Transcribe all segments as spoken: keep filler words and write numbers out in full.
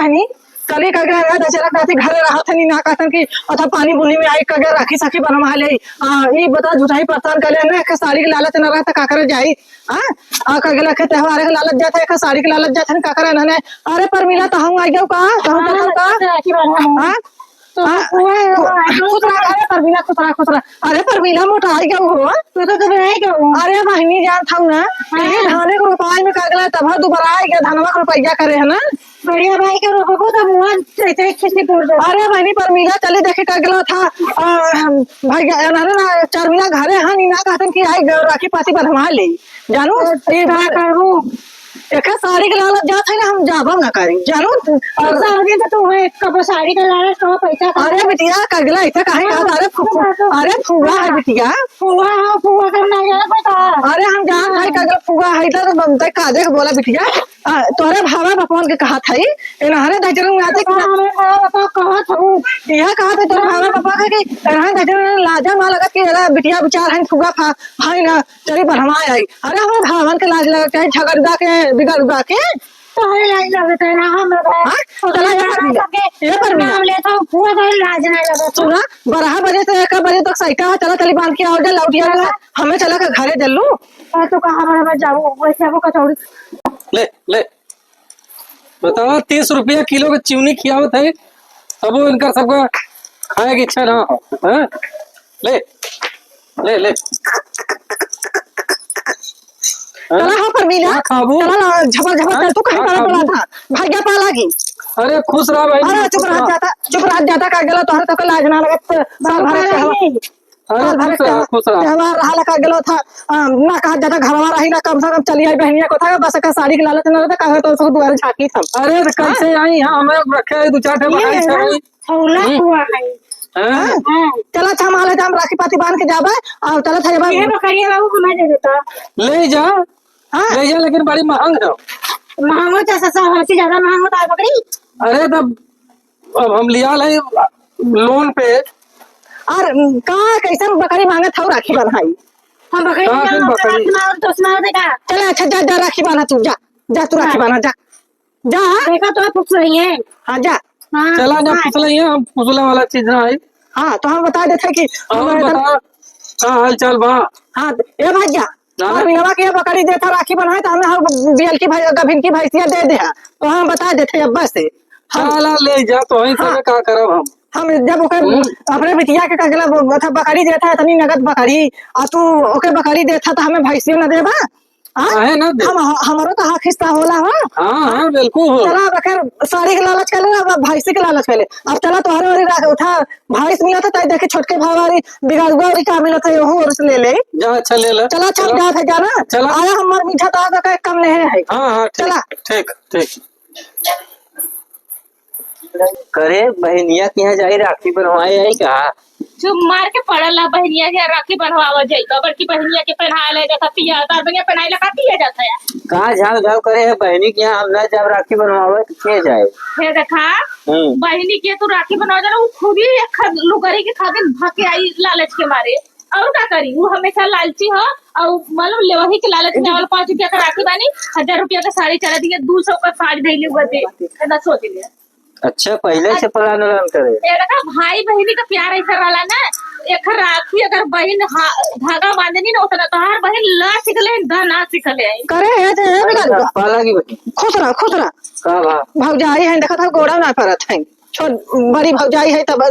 हनी, कली का गया है, दशहरा नाती घरे रहत हनी, ना कहतन कि अथा पानी बुनी में आई, का गया राखी साखी बनवा ले। आ, ई बता, झूठाई परेशान कर ले ना, के साड़ी के लालच न रहता, का करे जाई? हाँ? आ, का गया के त्योहार के लालच जात है, के साड़ी के लालच जात है, का करे ना? अरे परमिला, तहूँ आ जाओ का? तहूँ हाँ, का? राखी बनवा। हाँ? तो हाँ, हुआ है, खु-, हुआ है। खुश रहा, अरे परमीला, खुश रहा, खुश रहा। अरे परमीला, मोटा आई गया हो। तू तो कभी आई गया हो। अरे बहिनी, जान था ना, हाँ। ये धाने के रोपाई में का गला तब दुबारा आई गया, धनवा के रोपैया करे है ना। बढ़िया भाई के रोपबो तो मुआ ऐसे खिसी तोड़ दे। अरे बहिनी, परमीला चली देखी का गला था, आ, हम, भाई, अरे ना, चरमिला घरे हन, ई ना कहतन कि आई गयो, राखी पाती बंधवा ले। जानू, तो ये का बात करू? एके साड़ी के लालच जात है ना, हम जाबो ना करी, जानू। और साड़ी तो तू है, कबो साड़ी के लालच, कबो पैसा का। अरे बिटिया, कगला ऐसे काहे हाँ, कहत? अरे फु-, तो बात है। अरे फुआ है बिटिया। फुआ है, फुआ का ना जाना पड़ता। अरे हम जान है हाँ। कगला फुआ है, तो हम तय का देख बोला बिटिया। आ, तोहरे भावा बपवन के कहत है, इन्हरे दजरन नाते हाँ, हमें भावा बपवन कहत हूँ। यह कहत है तोहरे भावा बपवन के कि इन्हरे दजरन लाजा ना लगत कि एला बिटिया बिचार है फुआ फा-, है ना, चली बढ़वा आई। अरे, हमारे भावन के लाज लगे, चाहे झगड़ुआ के, बिगड़ुआ के। तोहरे लाज लगे, तेरा हम लगे। हाँ? तोहरे चला, ये लाज परमीला, लगे। ये परमीला। नाम लेता हूँ, फुआ तोहरे लाज नहीं लगे। सुना, बारह बजे से एक बजे तक सैटा है, चला, चली बांध के आओ, जा, लौट आओ, हाँ। हमें चला के घरे जल्लू। और तू कहाँ बराबर जाबो, वैसे वो कचौड़ी। ले, ले। बताओ, तीस रुपया किलो के चीनी खियावत है, तबो इनकर सबका खाए के इच्छा ना हो, हैं? ले, ले, ले। हैं? चला हो परमीला, का खाबू? चला ना, झपक, झपक हाँ? कर, तू कहीं का पड़ा, खाबू? पड़ा था, भाग्या पा लागी। अरे खुश रहा भाई, अरे खुश चुप रह रहा। जाता, चुप रह जाता, का गला तोहरे तो लाज ना लगत, साल भर के हो। अरे साल भर खुश रहा, के खुश रहा। त्योहार रहा लगा गेलो था, अ, ना कहा जाता घरवा रही ना, कम से कम चली आई बहनिया को था, बस का साड़ी के लालच ना रहता, कहा तो उसको दुआरे झांकी था। अरे तो कैसे हाँ? आई? हाँ, हमें रखे है दो चार ठे ये बकरी है, छवाई। हौला हम्म। हुआ है। हाँ? हाँ। चला अच्छा, माले जाम राखी पाती बांध के जाबे, और चला था ये बार ये बकरिया बाबू हमें दे देता। ले जा, हाँ। ले जा, लेकिन बड़ी महंग है। महंगो तो सस्ता होती, ज्यादा महंग होता है बकरी। अरे तब अब हम लिया लाई लोन पे। और का, कैसन बकरी मांगत हऊ राखी बन्हाई? हम बकरी कहाँ से बकरी? सुनाओ तो सुनाओ देखा। चले, अच्छा, जा, जा, राखी बांधा तू, जा, जा, तू राखी हाँ। बांधा, जा, जा। देखा तो पूछ रही है। हाँ, जा। हाँ, चला, जा, हाँ। पूछ रही है, हम पूछने वाला चीज ना आई। हाँ, तो हम बता देते कि और हम बता, का हाल चाल बा? हाँ, ए भाई, जा। हाँ। और मिलवा के बकरी देता राखी बनाए तो हमें हम बियल की भाई, गभिन की भैंसिया दे दे। तो हम बता देते अब्बा से। हम चला ले जा, तो वहीं हाँ। से का करब हम? हम जब ओकर हम्म। अपने बिटिया के कगला ब-, अच्छा बकरी देता है, इतनी नगद बकरी, और तू ओके बकरी देता तो हमें भैंसियों न देबा? हाँ? काहे ना दे? हम, हमरो तो हक हिस्सा होला, हाँ? हाँ, हाँ, बिल्कुल होला। चला, अब अगर साड़ी के लालच कर ले, अब भैंसी के लालच कर ले। अब चला, तोहरे वाली राख उठा, भैंस मिला था, ताई देखे छोटके भाव वाली बिगड़ुआ वाली का मिला था, यहू और से ले ले। जा, अच्छा, ले ले। चला, अच्छा, चला। जा, जा ना। चला। आया हमार मीठा तो आज तक कम नहीं है। हाँ, हाँ, ठीक, चला। ठीक, ठीक। करे बहनिया के यहाँ जाई राखी बनवाए आई का? चुप मार के पड़ल रहा, बहनिया के यहाँ राखी बनवावा जाई का? बड़की बहनिया के पहनाए ले जाता पिया, तार बहनिया पहनाए लगा पिया जाता है। का झाल झाल करे है बहनी के यहाँ, हम ना जब राखी बनवावे तो के जाए? हे देखा, हम्म। बहनी के तू राखी बनवा जाना, वो खुद ही एक खा-, लुगरी के खातिर भाग के आई लालच के मारे। और का करी, वो हमेशा लालची हो, और मतलब लेवही के लालच में आवल पाँच रुपया का राखी बानी, हजार रुपया का साड़ी चला दिए, दू सौ का साड़ी दे ले, वो दे, इतना सोच लिया। अच्छा, पहिले से plan व्लान करे। ए, देखा, भाई बहिनी का प्यार ऐसा रहला ना, एक राखी अगर बहिन हा-, धागा बांधनी ना, उतना तोहार बहिन ला सिखले, दा ना सिखले। करे, ए, जे, ए, बिगड़ गया। पाला की बहिन। खुश रह, खुश रह। का बा? भौजाई है, देखा था, गोड़ा ना परत है। छोट, बड़ी भौजाई है तब,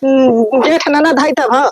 उम, जेठ ननद है तब, हाँ।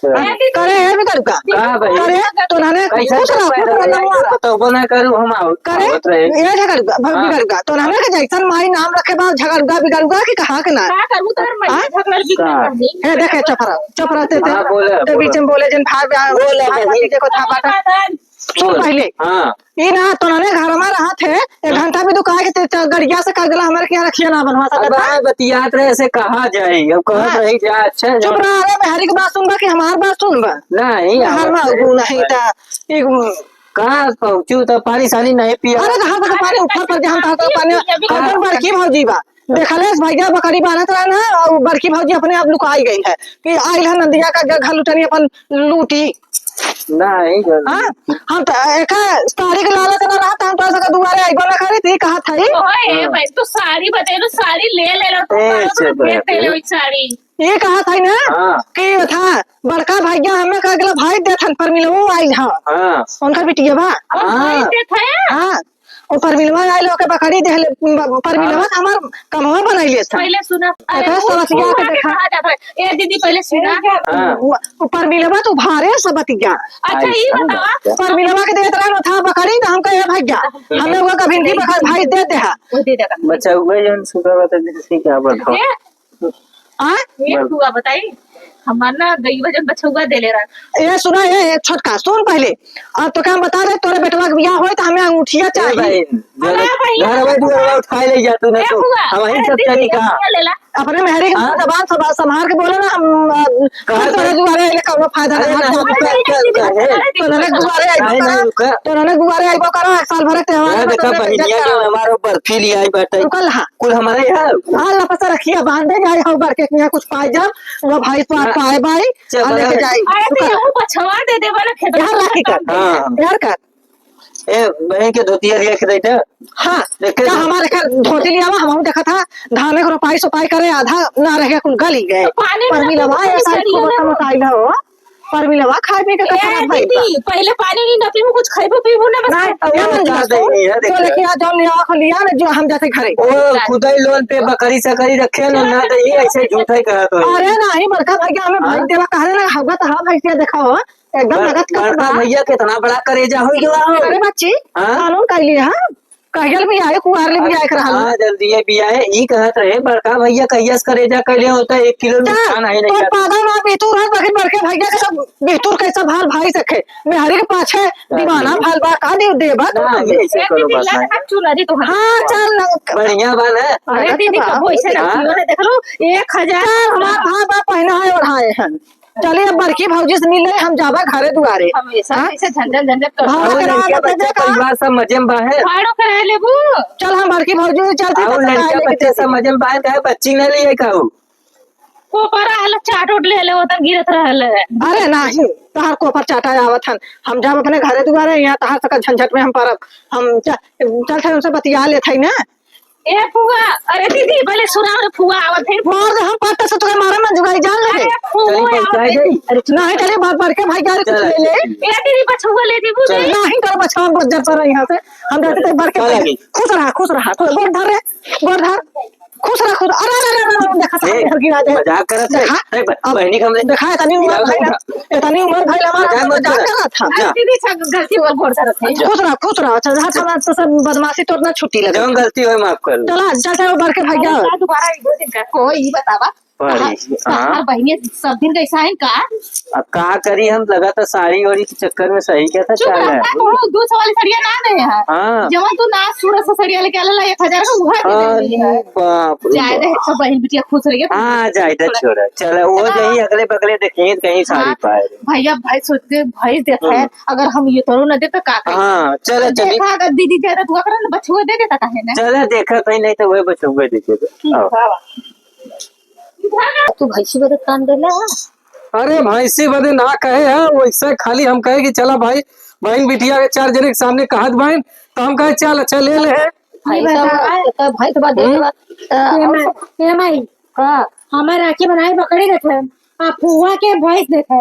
अच्छा। करे है बिगड़ुआ। का भाई? करे, तो नाने कैसे खुश रहो, पैदा खुश रहो, हुआ? नमवा रहो। तो बना करू हम आउ-, करे, आवत रहे। ये झगड़ुआ, भ-, हाँ। बिगड़ुआ। तो नाने के जैसन माई नाम रखे बा, झगड़ुआ, बिगड़ुआ कि कहाँ के ना? का करू तोहर मैया हाँ? झगड़ल बिगड़ल का? करनी? हे देखे, चुप रहो, चुप रहो, ते, ते, हाँ, बोले, ते बोले। बीच में बोले, जिन भाई, भाई, बोले, भाई, भाई। भतीजे को था बाटा। सुन पहले। हाँ। ई ना, तो नाने घर में रहा थे, एक हाँ। घंटा भी तू काहे के ते, ते गड़िया से कर गला, हमारे के यहाँ रखिया ना बनवा अब सकता। आए बतियात रहे, ऐसे कहा जाए, अब कहत हाँ। रही जा, अच्छा चुप जा। रहा, अरे, मैं हर एक बात सुनबा कि हमार बात सुनबा? नहीं, हर अब बात नहीं, नहीं, ता, एक कहाँ पहुँचू, तो पानी सानी नहीं पिया। अरे, कहाँ से पानी ऊपर पर, जहाँ तहाँ तक पानी, कहाँ? अपन बड़की भौजी बा। देखलेस भैया बकरी बांधत रहे ना, और बड़की भौजी अपने आप लुकाई गई है कि आइल है नंदिया का घर लुटनी अपन लूटी। नहीं, जरूर। हाँ, हम तो एका साड़ी के लालच ना रहत, हम तो सका दुआरे आइबो ना करी, ती कहत हई। ओए, हाँ। भाई, तू साड़ी बतेलू, साड़ी ले ले लो, तू ए, कहाँ से से भेज देले बात। वही साड़ी। ये कहत हई ना हाँ। कि था बड़का भैया हमें कह गेला भाई देत हन, परमिलवो आइल ह। हाँ। उनका बिटिया बा। हाँ। भाई देत है? हाँ। ओ परमिलवा आइल ओके बकरी देहले, ब-, परमिलवा हाँ। त हमार कमवा बनाई लेत ह। पहले सुना। अरे, एकरा उ, सबतिया उ के आके देखा। कहा जात है। ए दीदी, पहले सुना। हाँ। उ, उ परमिलवा त उभारे सबतिया। अच्छा, ई बतावा। परमिलवा के देत रहन था बकरी, त हम कहे, "भैया, हमें वो कभी नहीं बकरी भाई दे दे हा।" वो दे देगा। बच्चा, वही जौन सुबह बता दे, ठीक है, आप बताओ। ए, आ? ए, बस। फुआ बताई, हमार ना गईवा जौन बछौआ देले रहा। ए, सुना, ए, ए, छोटका, सुन पहले। अब तो का हम बता रहे, तोरे बेटवा के बियाह होई त हमें अंगूठिया ए चाही। भाई, अरे जरा भाई, घर में दुआरा उठाए ले जा तू ना ए तो। फुआ, हम वहीं अरे सब दीदी, चली कहाँ? फुआ ले ला। अपने मेहरी के हाँ? जबान सब संभाल के बोले ना, हम, अ, कहाँ हम तोरे से? दुआरे आइले कौनो फायदा अरे ना, नहीं, हम रुका, रुका, रुका, ए। तोरे दुआरे आइबो नहीं, नहीं, करा, रुका। तोरे दुआरे आइबो करा, साल भर के त्योहार यार, में देखा, तोरे बहिनिया इज्जत जो करा। हमारो बर्फी ले आई बाटे। रुकल हा। कुल हमारे यहाँ। हाँ, लपसा रखिया, बांधे जाए, हम बड़के के यहाँ कुछ पाए जाब, वो भाई तो हाँ। पाए भाई, चल, आ लेके बराबर। जाई। अरे, तो रुकल। ये वो बछवा दे देबा ना, खेत यहाँ में राखी कर, हाँ। यहाँ कर। ए, बहन के धोतिया लिया के दे दे। हाँ, देख के का दे। हमारे घर धोती लिया हुआ, हम देखा था, धान के रोपाई सोपाई करे, आधा ना रह गया, कुल गली गए। तो पानी में परमिलवा, ना ऐसा कुछ कुछ करिए ना। बर्तन उठाई लो। परमिलवा खाए पी के ए, कथा दीदी, भइल बा। पहिले पानी उनी ना पीबू, कुछ खइबू पीबू ना, बस ना, खाए। ये मन जुआ, दे, ये जो देखो। लेके आ, जो ले आ, लिया ना, जो हम जाते घरे। ओ, खुदाई लोन पे बकरी सकरी रखे लो, ना दे, ये ऐसे झूठा ही कहा तो। अरे नाही, बड़का भैया, हमें हाँ? भैंस देवा कह रहे ना, हवा तो हाँ, भैंसिया देखा हो, एकदम बड़-, लगत का बड़का बा। भैया कितना बड़ा करेजा हो गया हो। अरे बच्ची, हाँ? कानून कर लिए, हाँ? कहियल भी आए, कुआर ले भी आए के रहल। हाँ, जल्दी ये भी आए। ई कहत रहे, बड़का भैया कहिया से करेजा कैले होता, एक किलो में चल, खाना ही नहीं तोर जाता। पागल बा, बेतुर है, बहिन बड़के भैया के सब बेतुर के सब हाल भाई सखे। मेहरी के पाछे दीवाना भाल बा, का दे देबा तो ना, हमें। ऐसे ए करो दीदी, बात ला नहीं। हम चुनरी तो हम हाँ, चल ना। बढ़िया बात है। अरे अरे दीदी, बा। कबो ऐसे हाँ। रखी हो ना, देख लो, एक हजार। चल, हमार भाई बा, पहना है, ओढ़ाए हैं। चलिए, अब बड़की भौजी से मिल ले, हम जाबा घरे दुआरे। हमेशा हाँ? ऐसे झंझट, झंझट कर भाड़ा और करा लड़का, ले बच्चा, देबे का? परिवार सब मजे में बा है? भाड़ो करा लेबू? चल, हम बड़की भौजी से चलते और तो लड़का, करा लेके बच्चा चलते। सब मजे में बा है, काहे बच्ची नहीं लिए कहू? कोपरा आला चाट उट ले ले, वो तक गिरत रहल है। अरे नाही, तोहार कोपर चाटा आवत हन। हम जाब अपने घरे दुआरे, यहाँ तोहार सबका झंझट में हम परब। हम च-, चल थे उनसे बतिया लेत हई ना। ए फुआ, अरे दीदी, पहले सुनाओ रे फुआ, आवत है। मार दे, हम पट्टा से तोके मारे ना जुगाई, जान ले। अरे फुआ, चली, आवत पहुँचाई है। दे। अरे नाही, चले, बात बढ़ के भाई गाड़ी कुछ चल। ले ले। ए दीदी, बछुआ ले दीबू चल। दे। नाही, कर बछुआ को जर पर यहाँ से। हम जाते थे बढ़ के चल भाई। अभी। खुश रहा, खुश रहा, खुश, गोड़ धर रे, गोड़ धर। खुश रह, खुश। अरे, अरे, अरे, अरे, देखा, ए, सामने घर गिरा दे। मजाक करत है। देखा? ए, ब-, अब बहनी का हमने देखा, इतनी उम्र गिरा भइल, दूंगा। इतनी उम्र भइल हमार, मजाक मजाक करत है। करत है। जा। अरे, दीदी, अच्छा, गलती हुआ, गोड़ धरत है। जा। खुश रह, खुश रह। अच्छा, जहाँ था, तो सब बदमाशी तोर ना छुट्टी लगे। जौन गलती होए, माफ कर दो। चला, चल, चल, बढ़ के भाग अरे, जा। का दोबारा एक दो दिन का कोई बतावा? बड़ी, हाँ, हाँ। हमार बहिनिया सब दिन कैसा है का? अब का करी हम, लगा था साड़ी ओड़ी के चक्कर में सही क्या था, चुप चल रहा रहा है। है, कोनो दूध वाली सड़िया ना दे है। हाँ। जवन तू ना सूरत से सड़िया लेके आला एक हजार का, उहा दे अरे देली है। बाप रे जाए दे, बाप। सब बहिन बिटिया खुश रहिए। हाँ, जाए दे, छोड़ा। चल, वो हाँ। जही अगले बगले देखिए, कहीं साड़ी हाँ। पाए। भैया, भाई सोच दे, भाई देख है, हम्म। अगर हम ये तोरो न दे तो का करी? हाँ, चल, चली। देखा, अगर दीदी दे तो तू अगर न बछुआ दे देता काहे ना? चल, देखा कहीं नहीं तो वही बछुआ दे देता। ठीक आओ। बा। तू भैंसी बदे कान देले है? अरे भैंसी बदे ना कहे है, वैसे खाली हम कहे कि चला भाई, बहन बिटिया के चार जने के सामने कहत बहन, तो हम कहे चल अच्छा ले ले है। भैंसा ये बतावा। तो भैंस बा, देख हम्म। बा, तो ये माई, ये माई, हाँ। हमार राखी बनाए बकरी देखे, आ फुआ के भैंस देखे।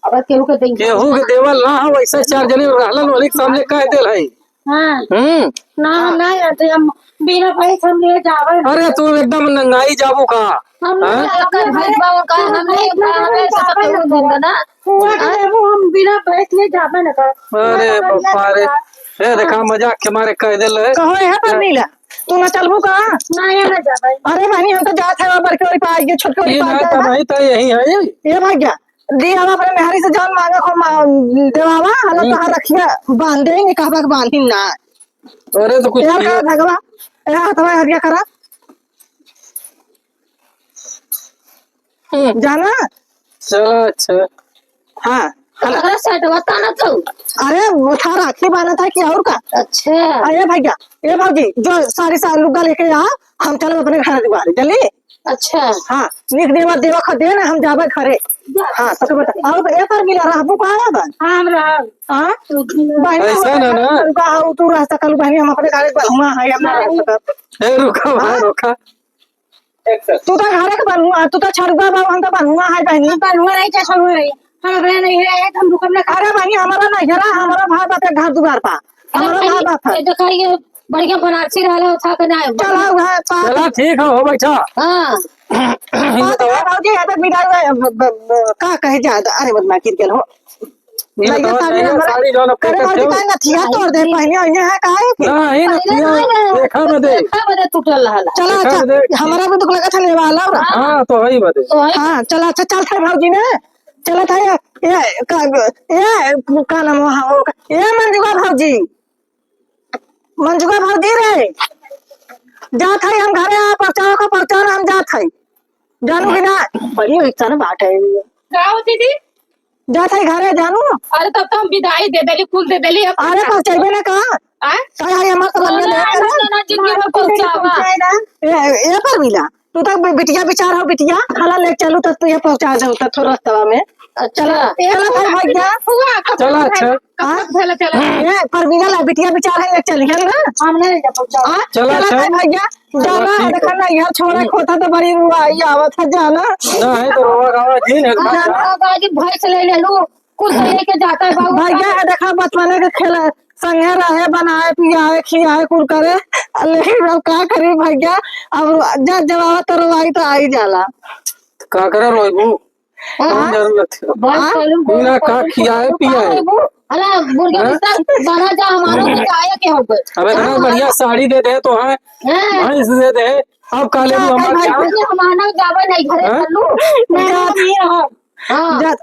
अब केहू के देंगे। केहू के देवल ना हो, वैसे चार जने रहलन, वही के सामने कह देल है। हाँ। हम्म। ना, हम ना जानते, हम बिना पैसे हम ले जावे ना। अरे, तू एकदम नंगाई जाबू का? हम हाँ? ना, हम ना, भैंस बा, उनका हम नहीं, हम नहीं, हमें सब हम करूँ नहीं। दूंगा ना। हुआ कि हाँ? देबू, हम बिना पैसे ले जावे ना का। अरे, ना, बप्पा रे। ना। ए, देखा, मजाक के मारे कह देले। कहो, यहाँ पर नहीं ला। तू ना चलबू का? ना, यहाँ ना जावे। अरे, बहनी, हम तो जात है, वहाँ बड़के वाली पास, ये छोटके वाली ये पास ना, जाए। तब ही तो यही है। ये भाग गया। दी हम अपने मेहरी से जौन मांगे को मा-, देवावा, हम हम्म। कहाँ रखिया, बांधे ही नहीं, कहबा के बांधी ना। अरे तो कुछ यार, किया। कहाँ भगवा? ए, हथवा हरिया करा। हम्म। जाना? चलो, अच्छा। हाँ, हाँ। अरे, सेठ, बता ना तू। अरे, वो था राखी बांधा था कि और का? अच्छा। अरे भैया, ये भौजी, जो साड़ी सा लुग्गा लेके आ, हम चलो अपने घर दुआरे, चली? अच्छा। हाँ, लिख देवा, देवा खा दे ना, हम जाबे घरे। हाँ, तो बता, और ए पर मिला रहबू का है बन? हाँ, हम रहब। हाँ? तो बहन, ऐसा ना, ना। का हो, तू रह सकल बहनी, हम अपने घरे बलहुआ है, हम ना रह सकब। ए, रुका, भाई, हाँ? रुका। तू तो घरे के बलहुआ, तू तो छड़ुआ बा, हम तो बलहुआ है बहनी। बलहुआ रही, चाहे छड़ुआ रही, हम अपने नहीं रहे, हम रुकब ना। अरे बहनी, हमारा नहीं है, हमारा भाई बाप के घर दुआर पा, हमारा भाई बाप है। ये देखा, ये बढ़िया बनारसी रहला था कि ना? चला, वह पास। चला, ठीक है, हो बैठा। हाँ। ये बताओ। भौजी, यहाँ तक विदा हुआ, ब-, ब-, ब-, का कहे जा, अरे, बदमा गिर गेल हो। ये भैया, बताओ, साड़ी ये हमारा, साड़ी जौन अपने अरे, भौजी, काहे नथिया तोड़ दे, पहले यहाँ है, काहे के? ना, ये नथिया, देखा बदे। देखा बदे टूटल रहला। चला, देखा अच्छा, बदे। हमारा भी दुख लगा था, लेवा ला। हाँ, तो वही बदे। तो वही। हाँ, चला, अच्छा, चल, थे भौजी ने, चला था, ये, ये, का, ये, का नाम वहाँ हो, ये मंजुआ भौजी। मंजुआ भौजी रे, जात है हम घरे, आ परचावा का परचावा ना हम जात है। जानू कि ना? बड़ी रिक्शा में बात है। का हो दीदी? जात है घरे जानू। अरे तब तो हम विदाई दे देली, कुल दे देली अब। अरे परचैबे ना का? आय? का है हमार तो बल्ले अरे, ले अरे, ना जिंदगी भर परचावा। ए, ए पर मिला। तू तक बि-, बिटिया विचार हो, बिटिया, हला ले चलू तो तू ये पहुंचा जाऊ तो थोड़ा रस्तवा में। अच्छा। चला, ए, चला भाई, भाई, जा। हुआ, कब चला, तक अच्छा। कब तक चला, चला। ए, परवीना ला बिटिया विचार है, ले चली, है ना? हम नहीं ले पहुंचा। हाँ, चला, चला अच्छा। भाई, भाई, जा। चला, जाना, ठीक है। देखा ना, यहाँ छोड़ा हम्म। खोता तो बड़ी हुआ, ये आवत है, जाना। ना, है तो रोवा गावा जी, है ना? जाना, बाबा जी, भैंस ले ले लू, कुछ लेके जाता है बाबू। भैया, देखा, बचपने के खेला, संगे रहे, बनाए, पियाए, खियाए, कुल करे। लेकिन अब का करी भैया, अब जब, जब आवत तो रोवाई तो आई जाला। का करे रोइबू? हाँ? कौन जरूरत है? बस हाँ? कौन बिना का कौन खियाए, कौन पियाए? रोइबू? अरे, मुर्गा हाँ? बिस्तर बना जा, हमारो तो जाए के हो गए। अब इतना हाँ। बढ़िया साड़ी दे दे तो है, हाँ। भैंस दे दे, अब का लेबू हाँ, हमार भाई, जान? हमारा जावे नहीं घरे हाँ? चलू। नहीं, हम ही रहो। हाँ। जा,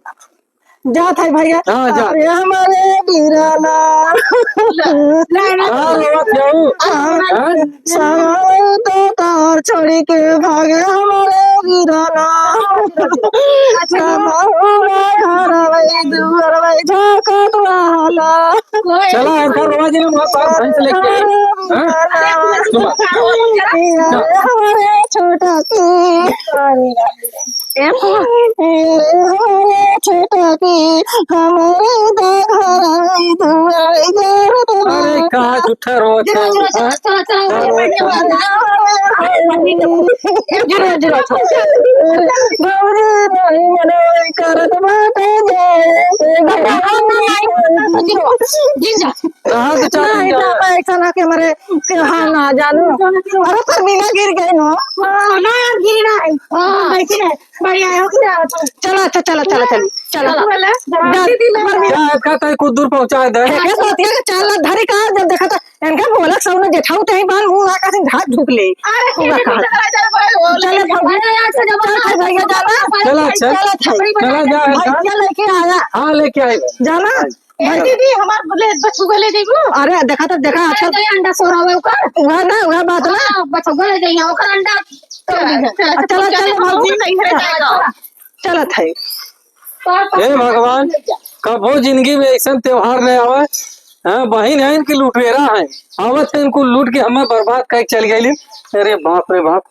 जात है भैया। हाँ, जा। अरे हमारे बीराना। ले, ले, ले। हाँ, रोवत जाऊ। हाँ। हाँ? सामान तो तार छोड़ी के भागे हमारे बीराना। अच्छा। हमारा घर वही दुआर वही झाकत रहला। कोई चला, इनका रोवा जी ने हमारे पास भैंस लेके आई। हाँ? अरे, सुनो। हमारे छोटा की। ए, हमारे छोटा की, हमारे तो घर आई दुआर जरूरत बा। अरे, का झूठा रोत है, चलो, चलो, हाँ? चलो, चलो, चलो, चलो, चलो। गिरो, गिरो, चलो। गौरी नहीं मनोई करत बाटे जे। गिर जा। कहाँ से चालू नहीं, किया? तो ऐसा ना कि हमारे त्योहार ना जानू। अरे, पर बिना गिर गए ना। हाँ, ना यार, गिरी ना है। हाँ। बैठी है। बढ़िया है, गिरा तो। चलो, अच्छा, चलो, चलो, चलो, चलो। चलो, वाला, जा, दीदी, ले। पर बिना क्या है, कहता है, कुछ दूर पहुँचा दे। देखे, सोतिया के चाल धरी का, जब देखा तो इनका बोला, सौना जेठाऊ तही बार, वो आका से घाट ढुक ले। अरे, वो ठीक है, कहा। चला, चला, चला, चलो, चलो, भौजी। अरे, यार, से जब चल, चल, भैया, चला। चला, चल। चला, चल। चला, जा, भैया जा। लेके आया। हाँ, लेके आए। जाना। ए दीदी, हमार ले, बचुआ ले जइबू? अरे, देखा तो, देखा, अच्छा। अरे, अंडा सोरा हुआ ओकर। वह ना, वह बात ना। हाँ, बचुआ ले जइया, ओकर अंडा। चला, चला, चला, भौजी। नहीं है, जाएगा। चलत है। हे भगवान, कबो जिंदगी में ऐसन त्योहार नहीं आवे। हाँ, बहिन है इनकी लुटेरा है, आवत है इनको लूट के हमें बर्बाद करके चल गई। अरे बाप रे बाप।